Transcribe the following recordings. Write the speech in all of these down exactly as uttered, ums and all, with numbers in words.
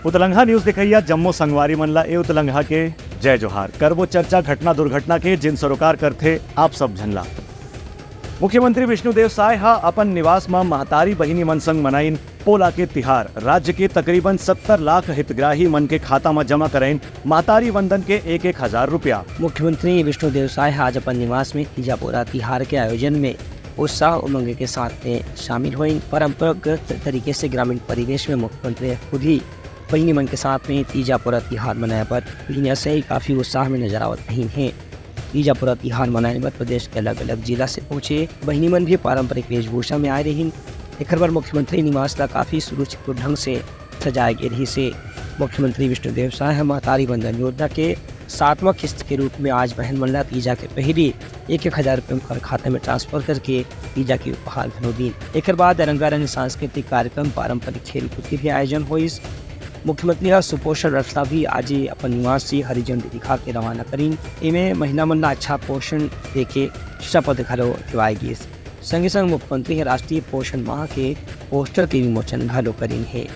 उतलंघा news देखइया जम्मो संगवारी मन ला ए उतलंघा के जय जोहार। करबो चर्चा घटना दुर्घटना के, जिन सरोकार करथे आप सब झन ला। मुख्यमंत्री विष्णुदेव साय ह अपन निवास म महतारी बहिनी मन संग मनाइन पोला के तिहार। राज्य के तकरीबन सत्तर लाख हितग्राही मन के खाता म जमा कराइन महतारी वंदन के एक एक हजार रुपया। मुख्यमंत्री विष्णुदेव साय ह आज अपन निवास में तीजा पोला तिहार के आयोजन में उत्साह उमंग के साथ में शामिल होइन। परंपरागत तरीके से ग्रामीण परिवेश में मुख्यमंत्री खुद ही बहिनी मन के साथ में तीजा पोला तिहार मनाए बर बहिनिया से ही काफी उत्साह में नजर आवत रहिन हे। तीजा पोला तिहार मनाए बर प्रदेश के अलग-अलग जिला से पहुंचे बहिनी मन भी पारंपरिक वेशभूषा में आए रहिन। एखर बर मुख्यमंत्री निवास ला काफी सुरुचिपूर्ण ढंग से सजाए गे रहिस हे। मुख्यमंत्री विष्णुदेव साय ह महतारी वंदन योजना के सातवां किस्त के रूप में आज बहन मन ला तीजा के पहिली एक एक हजार रुपया उनकर खाता में ट्रांसफर करके तीजा के उपहार घलो दीन। एकर बाद रंगारंग सांस्कृतिक कार्यक्रम, पारंपरिक खेलकूद के भी आयोजन होइस। मुख्यमंत्री ह सुपोषण रथ ला भी आज ही अपन निवास से हरी झंडी दिखा के रवाना करिन। एमे महिला मन ला अच्छा पोषण देके शपथ घलो दिवाए गिस। संगे संग मुख्यमंत्री ह राष्ट्रीय पोषण माह के पोस्टर के विमोचन घलो करिन हे।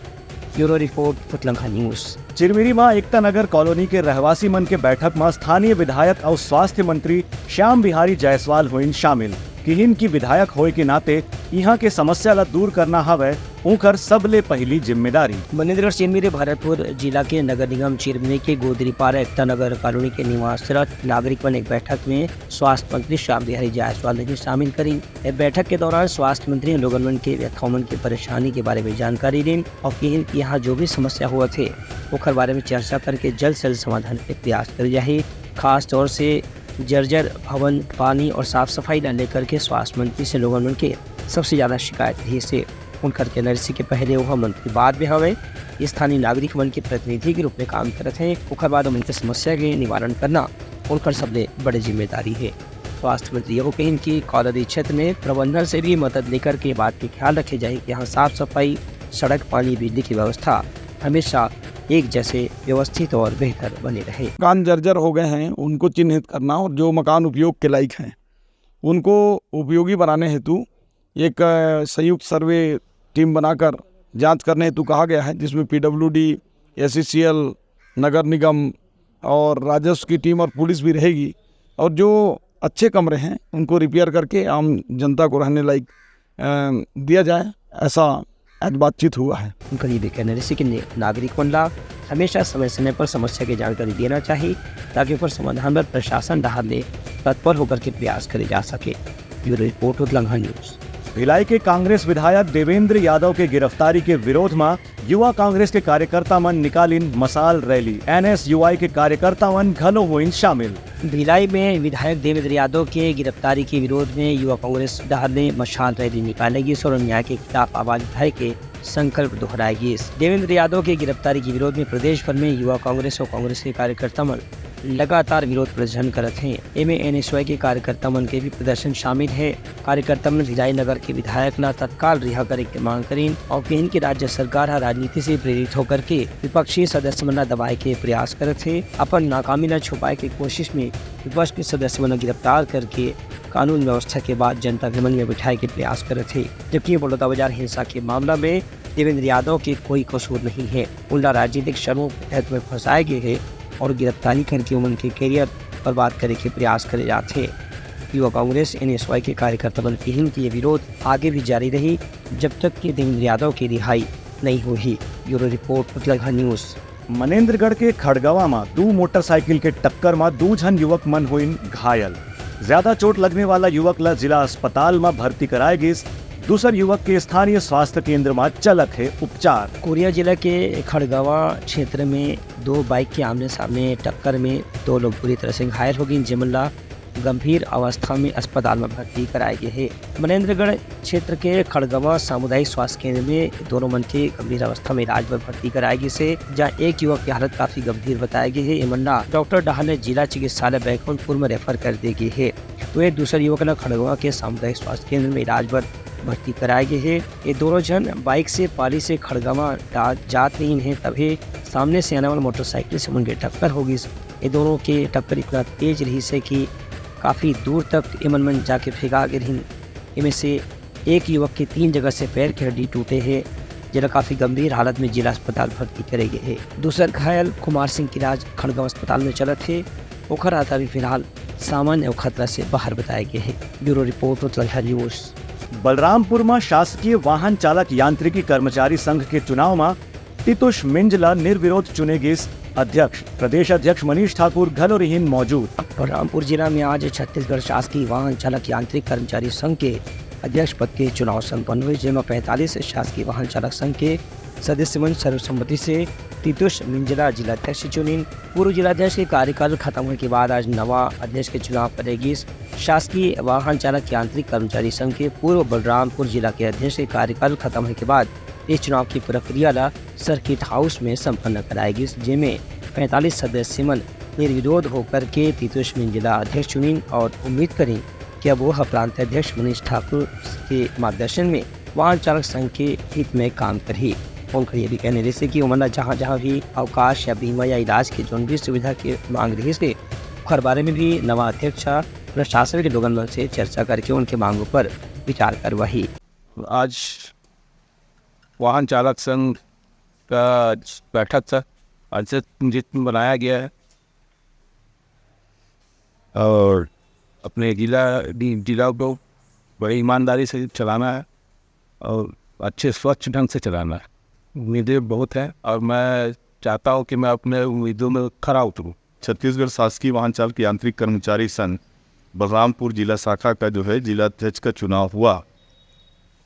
Bureau report, Utlangha news. Chirmiri म एकता नगर कॉलोनी के रहवासी मन के बैठक म स्थानीय विधायक अउ स्वास्थ्य मंत्री श्याम बिहारी जायसवाल होइन शामिल। किहिन कि विधायक होए के नाते इहां के समस्या ल दूर करना हवय उंकर सबले पहिली जिम्मेदारी। मनेन्द्रगढ़ चिरमिरी भरतपुर जिला के नगर निगम चिरमिरी के गोदरीपारा एकता नगर कॉलोनी के निवासरत नागरिक मन एक बैठक में स्वास्थ्य मंत्री श्याम बिहारी जायसवाल ल भी शामिल करिन। ए बैठक के दौरान स्वास्थ्य मंत्री ह लोगन मन के व्यथाओं मन के परेशानी के बारे में जानकारी दीन अउ किहिन कि यहाँ जो भी समस्या होवत हे, ओखर बारे में चर्चा करके जल्द से जल्द समाधान के प्रयास करे जाही। खास तौर से जर्जर भवन, पानी और साफ सफाई ला लेकर के स्वास्थ्य मंत्री से लोगन मन के सबसे ज्यादा शिकायत रहिस हे। उनकर कहना रहिस हे कि पहले ओह मंत्री बाद में हवय, स्थानीय नागरिक मन के प्रतिनिधि के रूप में काम करत हे, ओखर बाद ओमन के समस्या के निवारण करना उनकर सबले बड़े जिम्मेदारी हे। स्वास्थ्य मंत्री यहू कहिन कि कॉलोनी क्षेत्र में प्रबंधन से भी मदद लेकर के बात के ख्याल रखे जाए कि यहाँ साफ सफाई, सड़क, पानी, बिजली की व्यवस्था हमेशा एक जैसे व्यवस्थित और बेहतर बने रहे। मकान जर्जर हो गए हैं, उनको चिन्हित करना और जो मकान उपयोग के लायक हैं, उनको उपयोगी बनाने हेतु एक, अ, संयुक्त सर्वे टीम बनाकर जांच करने हेतु कहा गया है, जिसमें पीडब्ल्यूडी, एसईसीएल, नगर निगम और राजस्व की टीम और पुलिस भी रहेगी और जो अच्छे कमरे हैं, उनको रिपेयर करके आम जनता को रहने लायक, अ, दिया जाए, ऐसा आज बातचीत हुआ है। उनकर ये भी कहना रहिस हे कि ने-, नागरिक मन ला हमेशा समय-समय पर समस्या के जानकारी देना चाहिए, ताकि ओकर समाधान बर प्रशासन डहार ले तत्पर होकर के प्रयास करे जा सके। Bureau report, Utlangha news. Bhilai के कांग्रेस विधायक देवेंद्र यादव के गिरफ्तारी के विरोध म युवा कांग्रेस के कार्यकर्ता मन निकालिन मशाल रैली। एनएसयूआई के कार्यकर्ता मन घलो होइन शामिल। भिलाई में विधायक देवेंद्र यादव के गिरफ्तारी के विरोध में युवा कांग्रेस डहार ले मशाल रैली निकाले गिस और अन्याय के खिलाफ आवाज उठाए के संकल्प दोहराए गिस। देवेंद्र यादव के गिरफ्तारी के विरोध में प्रदेश भर में युवा कांग्रेस और कांग्रेस के कार्यकर्ता मन लगातार विरोध प्रदर्शन करत हें। एमे एनएसयूआई के कार्यकर्ता मन के भी प्रदर्शन शामिल हे। कार्यकर्ता मन भिलाई नगर के विधायक ला तत्काल रिहा करे के मांग करिन और कहिन कि राज्य सरकार ह राजनीति से प्रेरित होकर के विपक्षी सदस्य मन ला दबाए के प्रयास करत हे। अपन नाकामी ला छुपाए के कोशिश में विपक्ष के सदस्य मन ला गिरफ्तार करके कानून व्यवस्था के बाद जनता के मन में बिठाए के प्रयास करत हे, जबकि बलौदाबाजार हिंसा के मामला में देवेंद्र यादव के कोई कसूर नहीं हे। उनला राजनीतिक शर्मों के तहत में फंसाए गए हे और गिरफ्तारी करके उमन के करियर बर्बाद करे के प्रयास करे जात हे। युवा कांग्रेस एनएसवाई के कार्यकर्ता मन कहिन कि ये विरोध आगे भी जारी रही, जब तक कि देवेंद्र यादव की रिहाई नहीं होही। Bureau report, Utlangha news. Manendragarh के खड़गवा म दू मोटरसाइकिल के टक्कर म दू झन युवक मन होइन घायल। ज्यादा चोट लगने वाला युवक ल जिला अस्पताल म भर्ती कराए गिस। दूसर युवक के स्थानीय स्वास्थ्य केंद्र म चलत हे उपचार। कोरिया जिला के खड़गवा क्षेत्र में दो बाइक के आमने सामने टक्कर में दो लोग बुरी तरह से घायल हो गइन, जेमन ला गंभीर अवस्था में अस्पताल में भर्ती कराए गे हे। मनेंद्रगढ़ क्षेत्र के खड़गवा सामुदायिक स्वास्थ्य केंद्र में दोनों मन के गंभीर अवस्था में इलाज बर भर्ती कराए गिस हे, जहां एक युवक के हालत काफी गंभीर बताए गे हे। एमन ला डॉक्टर डहार ले जिला चिकित्सालय बैकुंठपुर में रेफर कर दे गे हे। वहीं दूसर युवक ला खड़गवा के सामुदायिक स्वास्थ्य केंद्र में इलाज बर भर्ती कराए गे हे। ये दोनों झन बाइक से पाली से खड़गवा डा-, जात रहिन हे, तभे सामने से आने वाला मोटरसाइकिल से उनके टक्कर हो गिस। ये दोनों के टक्कर इतना तेज रहिस हे कि काफी दूर तक एमन मन जाके फेंका गे रहिन। एमे से एक युवक के तीन जगह से पैर के हड्डी टूटे हे, जेला काफी गंभीर हालत में जिला अस्पताल भर्ती करे गे हे। दूसर घायल कुमार सिंह के इलाज खड़गांव अस्पताल में चलत हे। ओकर हालत अभी फिलहाल सामान्य अउ खतरा से बाहर बताए गे हे। Bureau report, Uttaranchal news. Balrampur म शासकीय वाहन चालक यांत्रिकी कर्मचारी संघ के चुनाव म तितुष मिंज ल निर्विरोध चुने गिस अध्यक्ष। प्रदेश अध्यक्ष मनीष ठाकुर घलो रिहिन मौजूद। बलरामपुर जिला में आज छत्तीसगढ़ शासकीय वाहन चालक यांत्रिक कर्मचारी संघ के अध्यक्ष पद के चुनाव संपन्न हुए, जेमा पैंतालीस शासकीय वाहन चालक संघ के सदस्य मन सर्वसम्मति से तितुष मिंज ल जिलाध्यक्ष चुनिन। पूर्व जिलाध्यक्ष के कार्यकाल खत्म होए के बाद आज नवा अध्यक्ष के चुनाव करे गिस। शासकीय वाहन चालक यांत्रिक कर्मचारी संघ के पूर्व बलरामपुर जिला के अध्यक्ष के कार्यकाल खत्म होए के बाद इस चुनाव की प्रक्रिया ला सर्किट हाउस में संपन्न कराए गिस, जेमे पैंतालीस सदस्य मन निर्विरोध होकर के तितुष मिंज ल अध्यक्ष चुनिन और उम्मीद करिन कि अब वह प्रांत अध्यक्ष मनीष ठाकुर के मार्गदर्शन में वाहन चालक संघ के हित में काम करही। उनकर ये भी कहने रहिस कि ओमन ला जहाँ-जहाँ भी अवकाश या बीमा या इलाज के जोन भी सुविधा के मांग रहिस हे, ओखर बारे में भी नवा अध्यक्ष ह प्रशासन के लोगन मन से चर्चा करके उनके मांगों पर विचार करवाही। आज वाहन चालक संघ का बैठक था, आज से जित बनाया गया है और अपने जिला, जिला को बड़ी ईमानदारी से चलाना है और अच्छे स्वच्छ ढंग से चलाना है। उम्मीदें बहुत हैं और मैं चाहता हूँ कि मैं अपने उम्मीदों में खरा उतरूँ। छत्तीसगढ़ शासकीय वाहन चालक यांत्रिक कर्मचारी संघ बलरामपुर जिला शाखा का जो है जिला अध्यक्ष का चुनाव हुआ,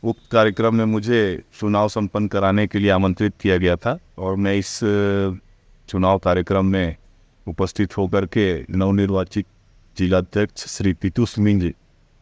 उक्त कार्यक्रम में मुझे चुनाव संपन्न कराने के लिए आमंत्रित किया गया था और मैं इस, अ, चुनाव कार्यक्रम में उपस्थित होकर के नवनिर्वाचित जिलाध्यक्ष श्री तितुष मिंज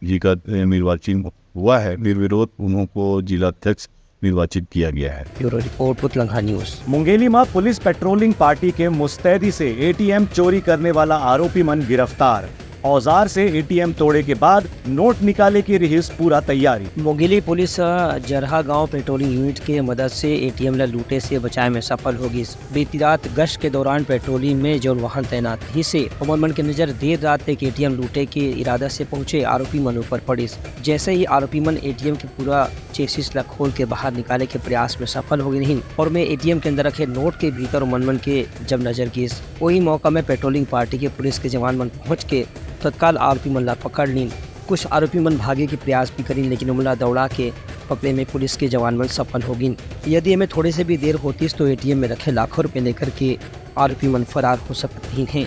जी का, अ, निर्वाचन हुआ है। निर्विरोध उन्हों को जिलाध्यक्ष निर्वाचित किया गया है। Bureau report, Utlangha news. Mungeli म पुलिस पेट्रोलिंग पार्टी के मुस्तैदी से एटीएम चोरी करने वाला आरोपी मन गिरफ्तार। औजार से एटीएम तोड़े के बाद नोट निकाले के रिहिस पूरा तैयारी। मुंगेली पुलिस ह जरहा गांव पेट्रोलिंग यूनिट के मदद से एटीएम ल लूटे से बचाए में सफल हो गिस। बीती रात गश्त के दौरान पेट्रोलिंग में जौन वाहन तैनात रहिस हे, ओमन मन के नजर देर रात तक एटीएम लूटे के इरादा से पहुंचे आरोपी मन ऊपर पड़िस। जैसे ही आरोपी मन एटीएम के पूरा चेसिस ला खोल के बाहर निकाले के प्रयास में सफल हो गे रहिन और में एटीएम के अंदर रखे नोट के भीतर ओमन मन के जब नजर गिस, वही मौका में पेट्रोलिंग पार्टी के पुलिस के जवान मन पहुंच के तत्काल आरोपी मन ला पकड़ लीन। कुछ आरोपी मन भागे के प्रयास भी करिन, लेकिन ओमन ला दौड़ा के पकड़े में पुलिस के जवान मन सफल हो गिन। यदि एमे थोड़े से भी देर होतिस, तो एटीएम में रखे लाखों रुपए लेकर के आरोपी मन फरार हो सकत रहिन हे।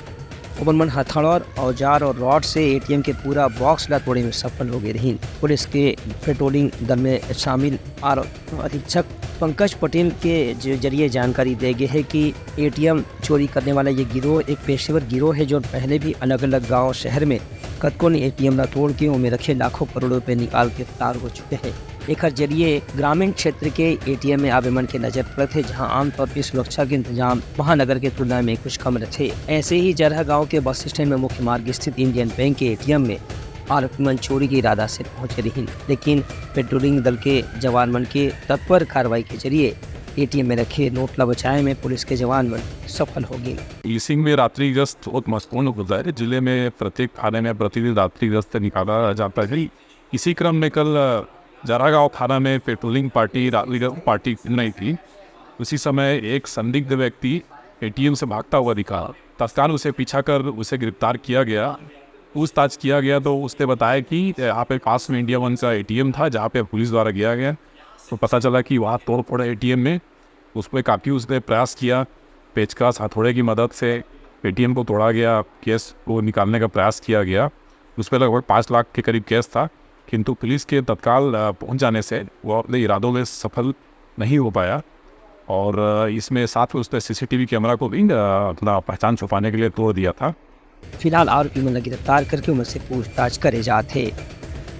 ओमन मन हथौड़ा, औजार और रॉड से एटीएम के पूरा बॉक्स ला तोड़े में सफल हो गए रहिन। पुलिस के पेट्रोलिंग दल में शामिल आर-, अधीक्षक पंकज पटेल के ज-, जरिए जानकारी दे गए है कि एटीएम चोरी करने वाला ये गिरोह एक पेशेवर गिरोह है, जो पहले भी अलग-अलग गांव, शहर में कतकोन एटीएम ला तोड़ के ओमे रखे लाखों करोड़ों रुपए निकाल के फरार हो चुके हैं। एकर जरिए ग्रामीण क्षेत्र के एटीएम में आवे मन के नजर पड़त हे, जहां आमतौर पर सुरक्षा के इंतजाम महानगर के तुलना में कुछ कम रथे। ऐसे ही जरहा गांव के बस स्टैंड में मुख्य मार्ग स्थित इंडियन बैंक के एटीएम में आरोपी मन चोरी के इरादा से पहुंचे रहिन, लेकिन पेट्रोलिंग दल के जवान मन के तत्पर कार्रवाई के जरिए एटीएम में रखे नोट ला बचाए में पुलिस के जवान मन सफल हो गए। पुलिसिंग में रात्रि गश्त बहुत महत्वपूर्ण होता है। जिले में प्रत्येक थाने में प्रतिदिन रात्रि गश्त निकाला जाता है। इसी क्रम में कल, अ, जरागांव थाना में पेट्रोलिंग पार्टी, रात्रि गश्त पार्टी घूम रही थी। उसी समय एक संदिग्ध व्यक्ति एटीएम से भागता हुआ दिखा। तत्काल उसे पीछा कर उसे गिरफ्तार किया गया। पूछताछ किया गया तो उसने बताया कि यहाँ पे पास में इंडिया वन का एटीएम था, जहाँ पे पुलिस द्वारा गया गया, तो पता चला कि वहाँ तोड़फोड़ है एटीएम में। उसमें काफ़ी उसने प्रयास किया, पेचकस, हथौड़े की मदद से एटीएम को तोड़ा गया, कैश को निकालने का प्रयास किया गया। उसमें लगभग पाँच लाख के करीब कैश था, किंतु पुलिस के तत्काल, अ, पहुंच जाने से वो अपने इरादों में सफल नहीं हो पाया और, अ, इसमें साथ में उसने सीसीटीवी कैमरा को भी, अ, अपना पहचान छुपाने के लिए तोड़ दिया था। फिलहाल आरोपी मन ला गिरफ्तार करके ओमन से पूछताछ करे जात हे।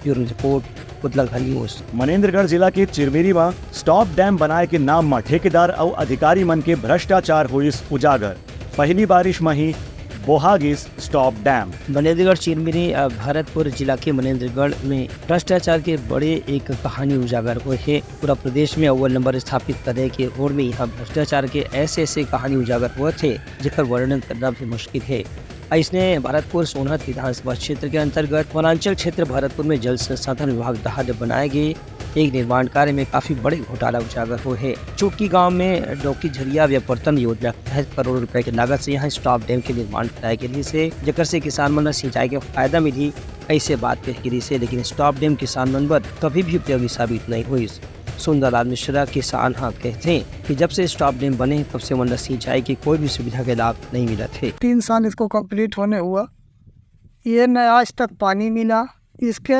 Bureau report, Utlangha news. Manendragarh जिला के चिरमिरी म स्टॉप डैम बनाए के नाम म ठेकेदार अउ अधिकारी मन के भ्रष्टाचार होइस उजागर। पहली बारिश म ही बोहा गिस स्टॉप डैम। मनेंद्रगढ़ चिरमिरी, अ, भरतपुर जिला के मनेंद्रगढ़ में भ्रष्टाचार के बड़े एक कहानी उजागर होए हे। पूरा प्रदेश में अव्वल नंबर स्थापित करे के होड़ में यहाँ भ्रष्टाचार के ऐसे ऐसे कहानी उजागर होत हे, जेकर वर्णन करना भी मुश्किल हे। अइसने भरतपुर सोनहत विधानसभा क्षेत्र के अंतर्गत वनांचल क्षेत्र भरतपुर में जल संसाधन विभाग डहार बनाए गए एक निर्माण कार्य में काफी बड़े घोटाला उजागर हुए हे। चुटकी गांव में डौकी झरिया व्यपर्तन योजना के तहत करोड़ों रुपए के लागत से यहां स्टॉप डैम के निर्माण कराए गे रिहिस हे, जेकर से किसान मन ल सिंचाई के फायदा मिलही, अइसे बात कहे गे रिहिस हे, लेकिन स्टॉप डैम किसान मन बर कभी भी उपयोगी साबित नहीं हुई। सुंदरलाल मिश्रा किसान ह कहथे कि जब से स्टॉप डैम बने हे, तब से मन ल सिंचाई के कोई भी सुविधा के लाभ नहीं मिलत हे। तीन साल इसको कंप्लीट होने हुआ, ये न आज तक पानी मिला। इसके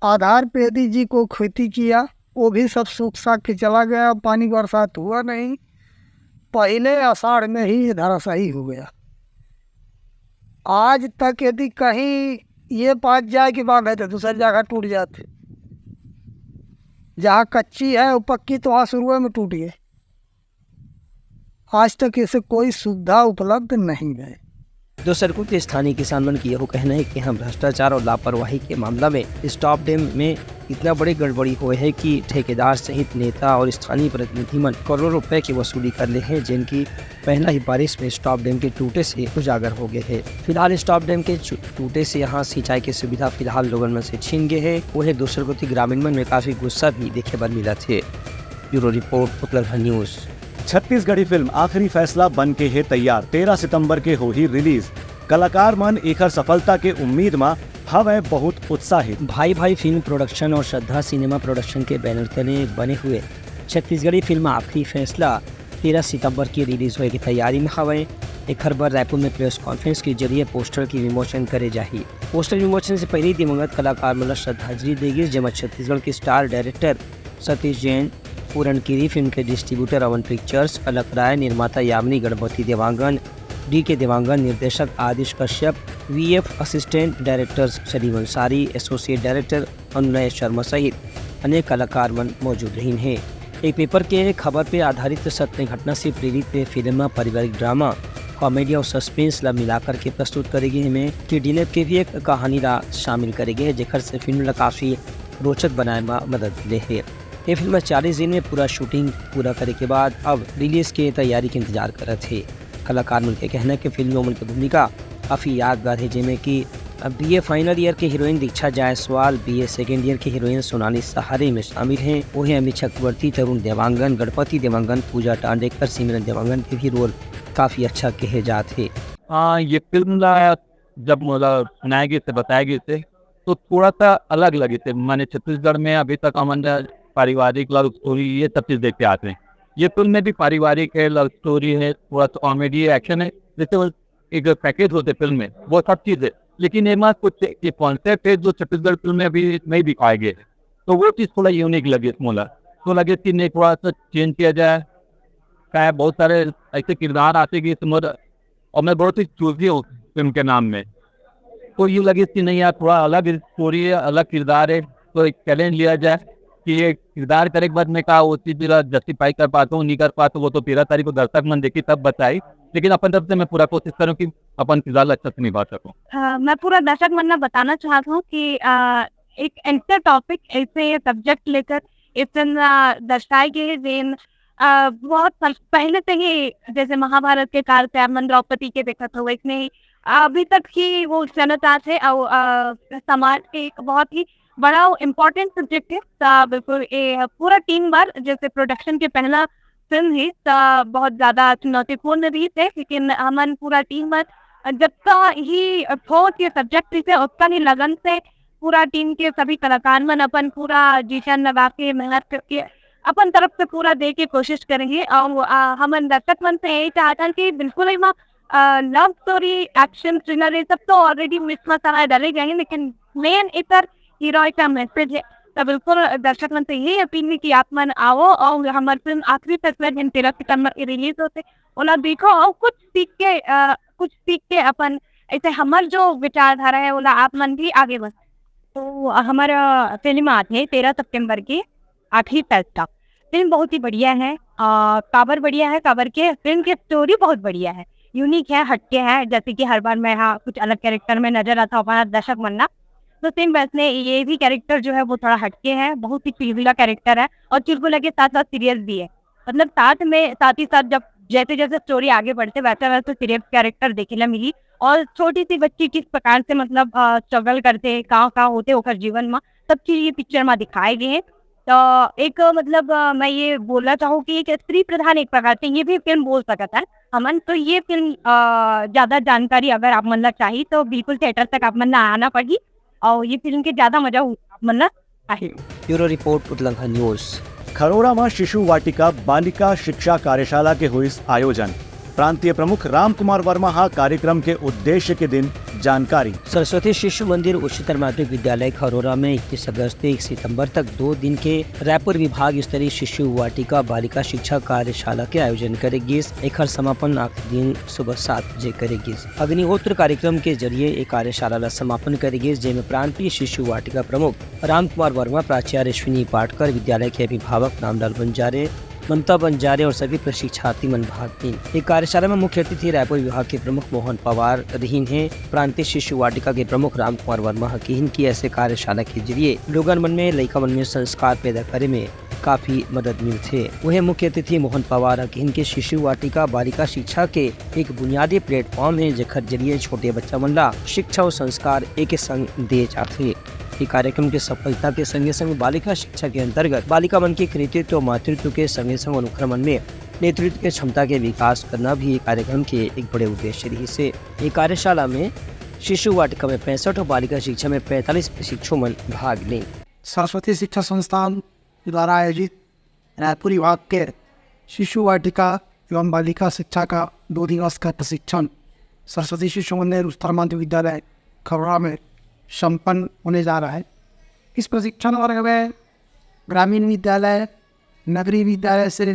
आधार पे यदि जी को खेती किया, वो भी सब सूख साख के चला गया, पानी बरसात हुआ नहीं। पहले आषाढ़ में ही ये धराशायी हो गया। आज तक यदि कहीं ये पाँच जाए कि बांध है तो दूसरी जगह टूट जाते, जहाँ कच्ची है वो पक्की तो वहाँ शुरू में टूट गए। आज तक इसे कोई सुविधा उपलब्ध नहीं है। दूसर कोति स्थानीय किसान मन के यहू कहना है कि यहां भ्रष्टाचार और लापरवाही के मामला में स्टॉप डैम में इतना बड़े गड़बड़ी हुए है कि ठेकेदार सहित नेता और स्थानीय प्रतिनिधि मन करोड़ों रुपए की वसूली कर ले हैं, जिनकी पहला ही बारिश में स्टॉप डैम के टूटे से उजागर हो गए हैं। फिलहाल स्टॉप डैम के चु-, टूटे से यहां सिंचाई की सुविधा फिलहाल लोगन मन से छीन गए है। वहीं दूसर कोति ग्रामीण मन में काफी गुस्सा भी देखे बर मिलत हे। ब्यूरो रिपोर्ट, उपलब्ध न्यूज। छत्तीसगढ़ी फिल्म आखिरी फैसला बन के हे तैयार, तेरह सितंबर के होही रिलीज। कलाकार मन एखर सफलता के उम्मीद म हवय बहुत उत्साहित। भाई भाई फिल्म प्रोडक्शन और श्रद्धा सिनेमा प्रोडक्शन के बैनर तले बने हुए छत्तीसगढ़ी फिल्म आखिरी फैसला तेरह सितंबर की रिलीज होए की तैयारी में हवय। एखर बर रायपुर में प्रेस कॉन्फ्रेंस के जरिए पोस्टर की विमोचन करे जाही। पोस्टर विमोचन से पहले दिवंगत कलाकार मन ल श्रद्धांजलि दे गिस, जेमा छत्तीसगढ़ के स्टार डायरेक्टर सतीश जैन, पूरन कीरी फिल्म के डिस्ट्रीब्यूटर अवन पिक्चर्स, अलख राय, निर्माता यामिनी गणपति देवांगन, डी के देवांगन, निर्देशक Aadish Kashyap, VF assistant director Salim Ansari, associate director Anunay Sharma सहित अनेक कलाकार मन मौजूद रहिन हे। एक पेपर के खबर पे आधारित सत्य घटना से प्रेरित ये फिल्म म पारिवारिक ड्रामा, कॉमेडी और सस्पेंस ला मिलाकर के प्रस्तुत करे गे हे, में किडनैप के भी एक कहानी ला शामिल करे गे हे, जेकर से फिल्म ला काफी रोचक बनाए म मदद मिले हे। ये फिल्म चालीस दिन में पूरा शूटिंग पूरा करे के बाद अब रिलीज के तैयारी के इंतजार करत हे। कलाकार मन के कहना है कि फिल्म में उनके भूमिका काफी यादगार है, जेमे कि बीए फाइनल ईयर के हीरोइन दीक्षा जायसवाल, बीए सेकेंड ईयर के हीरोइन सोनाली सहारे में शामिल हैं। वहीं अमित चक्रवर्ती, तरुण देवांगन, गणपति देवांगन, पूजा टांडेकर, सिमरन देवांगन के भी रोल काफी अच्छा कहे जात हे। हाँ, ये फिल्म ला जब मोला सुनाए गिस हे, बताए गिस हे, तो थोड़ा सा अलग लगिस हे। माने छत्तीसगढ़ में अभी तक हमन पारिवारिक लव स्टोरी ये सब चीज देख के आते हैं। ये फिल्म में भी पारिवारिक है, लव स्टोरी है, थोड़ा सा कॉमेडी है, एक्शन है, जैसे वो एक पैकेज होते फिल्म में, वो सब चीज है। लेकिन एमा कुछ एक कॉन्सेप्ट है जो छत्तीसगढ़ फिल्म में अभी नहीं दिखाए गए, तो वो चीज थोड़ा यूनिक लगिस मोला। तो लगिस कि नहीं, थोड़ा सा चेंज किया जाए। क्या है, बहुत सारे ऐसे किरदार आते कि समझ, और मैं बहुत ही चूजी हूँ फिल्म के नाम में, तो ये लगिस कि नहीं यार, थोड़ा अलग स्टोरी है, अलग किरदार है, तो एक चैलेंज लिया जाए कि ये किरदार करे के बाद मैं का वो चीज जस्टिफाई कर पाता हूँ, नहीं कर पाता हूँ, वो तो तेरह तारीख को दर्शक मन देखी तब बताई। लेकिन अपन तरफ से मैं पूरा कोशिश करूँ कि अपन किरदार ला अच्छा से निभा सकूँ। हाँ, मैं पूरा दर्शक मन ला बताना चाहत हूँ कि, आ, एक ऐसा टॉपिक, ऐसे सब्जेक्ट लेकर इस दिन, आ, दर्शाए गए, जेन, आ, बहुत साल पहले से ही, जैसे महाभारत के काल से अपन द्रौपदी के देखत हो, वैसने ही अभी तक ही वो चलत आत हे और, आ, समाज के एक बहुत ही बड़ा इम्पोर्टेंट सब्जेक्ट है। त बिल्कुल ये पूरा टीम बर, जैसे प्रोडक्शन के पहला फिल्म ही, त बहुत ज्यादा चुनौतीपूर्ण रहिस हे, लेकिन हमन पूरा टीम बर जतका ही ठोस ये सब्जेक्ट रहिस हे, उतना ही लगन से पूरा टीम के सभी कलाकार मन अपन पूरा जी जान लगा के, मेहनत करके, अपन तरफ से पूरा दे के कोशिश करे हे। और, आ, हमन दर्शक मन से यही चाहत हन कि बिल्कुल एमा, आ, लव स्टोरी, एक्शन, थ्रिलर, ये सब तो ऑलरेडी मिक्स मसाला डाले गए हैं, लेकिन मेन एकर हीरो का मैसेज है। तो बिल्कुल दर्शक मन से यही अपील है कि आप मन आओ और हमर फिल्म आखिरी फैसला, जेन तेरह सितंबर के रिलीज होथे, ओला देखो और कुछ सीख के, आ, कुछ सीख के अपन, ऐसे हमर जो विचारधारा है, ओला आप मन भी आगे बढ़। तो हमर फिल्म आथे तेरह सितंबर के, आखिरी फैसला। फिल्म बहुत ही बढ़िया है। आ, काबर बढ़िया है, काबर के फिल्म के स्टोरी बहुत बढ़िया है, यूनिक है, हटके है। जैसे कि हर बार मैं, हाँ, कुछ अलग कैरेक्टर में नजर आता हूँ हमारा दर्शक मन ला, तो सेम वैसने ये भी कैरेक्टर जो है वो थोड़ा हटके है, बहुत ही चुलबुला कैरेक्टर है और चुलबुला के साथ साथ सीरियस भी है। मतलब साथ में, साथ ही साथ जब जैसे जैसे स्टोरी आगे बढ़थे, वैसे वैसे सिर्फ कैरेक्टर देखे ला मिली और छोटी सी बच्ची किस प्रकार से, मतलब, स्ट्रगल करथे, का का होथे ओकर जीवन में, सब चीज ये पिक्चर में दिखाए गए हैं। तो एक, मतलब, अ, मैं ये बोलना चाहूँ कि एक स्त्री प्रधान एक प्रकार से ये भी फिल्म बोल सकत है हमन। तो ये फिल्म, अ, ज्यादा जानकारी अगर आप मन ला चाही तो बिल्कुल थिएटर तक आप मन ला आना पड़ही और ये फिल्म के ज्यादा मजा आप मन ला आही। Bureau report, Utlangha news. Kharora म शिशु वाटिका बालिका शिक्षा कार्यशाला के होइस आयोजन। प्रांतीय प्रमुख राम कुमार वर्मा हा कार्यक्रम के उद्देश्य के दिन जानकारी। सरस्वती शिशु मंदिर उच्चतर माध्यमिक विद्यालय खरोरा में इक्कीस अगस्त से एक सितंबर तक दो दिन के रायपुर विभाग स्तरीय शिशु वाटिका बालिका शिक्षा कार्यशाला के आयोजन करे गिस। एखर समापन आखिरी दिन सुबह सात बजे करे गिस। अग्निहोत्र कार्यक्रम के जरिए ए कार्यशाला ला समापन करे गिस, जेमे प्रांतीय शिशु वाटिका प्रमुख राम कुमार वर्मा, प्राचार्य अश्विनी पाटकर, विद्यालय के अभिभावक रामलाल बंजारे, ममता बंजारे और सभी प्रशिक्षार्थी मन भाग लीन। ये कार्यशाला में मुख्य अतिथि रायपुर विभाग के प्रमुख मोहन पवार रहीन हे। प्रांतीय शिशु वाटिका के प्रमुख राम कुमार वर्मा ह किहिन कि ऐसे कार्यशाला के जरिए लोगन मन में, लइका मन में संस्कार पैदा करे में काफी मदद मिलथे। वहीं मुख्य अतिथि मोहन पवार ह किहिन कि शिशु वाटिका बालिका शिक्षा के एक बुनियादी प्लेटफॉर्म हे, जेखर जरिए छोटे बच्चा मन ला शिक्षा और संस्कार एक संग दिए जाथे। ये कार्यक्रम के सफलता के संगे संग बालिका शिक्षा के अंतर्गत बालिका मन के कृतित्व और मातृत्व के संगे संग ओखर मन में नेतृत्व के क्षमता के विकास करना भी ये कार्यक्रम के एक बड़े उद्देश्य रहिस हे। ये कार्यशाला में शिशु वाटिका में पैंसठ और बालिका शिक्षा में पैंतालीस प्रशिक्षु मन भाग लें। सरस्वती शिक्षा संस्थान द्वारा आयोजित रायपुर विभाग के शिशु वाटिका एवं बालिका शिक्षा का दो दिवस का प्रशिक्षण सरस्वती शिशु मंदिर उच्चतर माध्यमिक विद्यालय खरोरा में संपन्न होने जा रहा है। इस प्रशिक्षण वर्ग में ग्रामीण विद्यालय, नगरीय विद्यालय से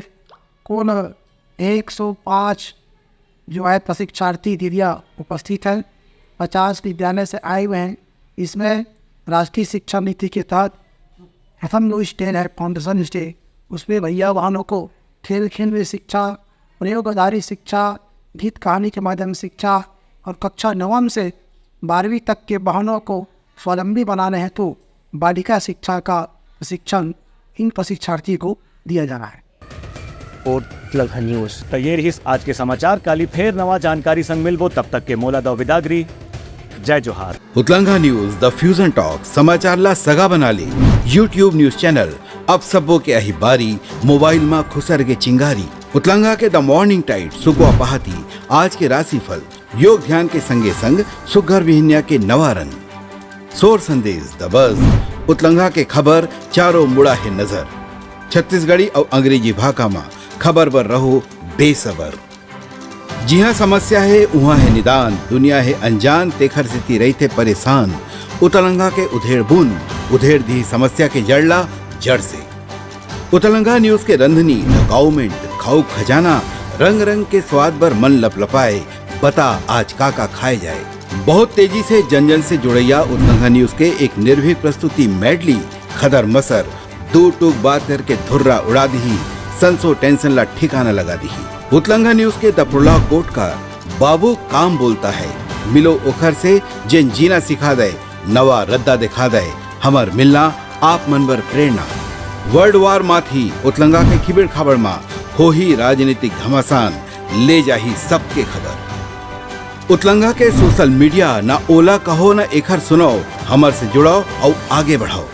कुल एक सौ पाँच जो है प्रशिक्षार्थी दीदियाँ उपस्थित हैं, पचास विद्यालय से आए हुए हैं। इसमें राष्ट्रीय शिक्षा नीति के तहत प्रथम जो स्टेज है, फाउंडेशन स्टेज, उसमें भैया बहनों को खेल खेल में शिक्षा, प्रयोग आधारित शिक्षा, गीत कहानी के माध्यम से शिक्षा और कक्षा नवम से बारहवीं तक के बहनों को स्वावलंबी बनाने हेतु बालिका शिक्षा का प्रशिक्षण इन प्रशिक्षार्थी को दिया जा रहा है। Report, Utlangha news. त ये रहिस आज के समाचार। काली फेर नवा जानकारी संग मिलबो, तब तक के मोला दव बिदागरी। जय जोहार। उतलंघा न्यूज, द फ्यूजन टॉक, समाचार ला सगा बना ले। YouTube न्यूज चैनल, अब सबो के अही बारी, मोबाइल मा खुसर के चिंगारी। उतलंघा के द मॉर्निंग टाइट, सुकवा पहाती, आज के राशिफल, योग ध्यान के संगे संग सुग्घर बिहनिया के नवा रंग। सोर संदेश, द बज, उतलंघा के खबर, चारों मुड़ा हे नजर। छत्तीसगढ़ी अउ अंग्रेजी भाखा मा खबर बर रहो बेसबर। जिहाँ समस्या हे, उहाँ हे निदान, दुनिया हे अनजान, तेखर सेती रहिथे परेशान। उतलंघा के उधेड़ बुन, उधेड़ दिही समस्या के जड़ ला जड़ से। उतलंघा न्यूज के रंधनी, द गाउमेंट, खाऊ खजाना, रंग रंग के स्वाद बर मन लपलपाए, बता आज का का खाए जाए। बहुत तेजी से जन जन से जुड़ैया उतलंघा न्यूज के एक निर्भीक प्रस्तुति मेडली, खदर मसर, दू टूक बात करके धुर्रा उड़ा दिही, संसो टेंशन ला ठिकाना लगा दिही। उतलंघा न्यूज के द प्रोलॉग कोट का बाबू काम बोलता है, मिलो ओखर से जेन जीना सिखा दे, नवा रद्दा दिखा दे, हमर मिलना आप मन बर प्रेरणा। वर्ल्ड वार माथी उतलंघा के खिबड़ खाबड़ मा होही राजनीतिक घमासान, ले जाही सबके खबर। उतलंघा के सोशल मीडिया ना ओला कहो ना एखर सुनाओ, हमर से जुड़ाओ अउ आगे बढ़ाओ।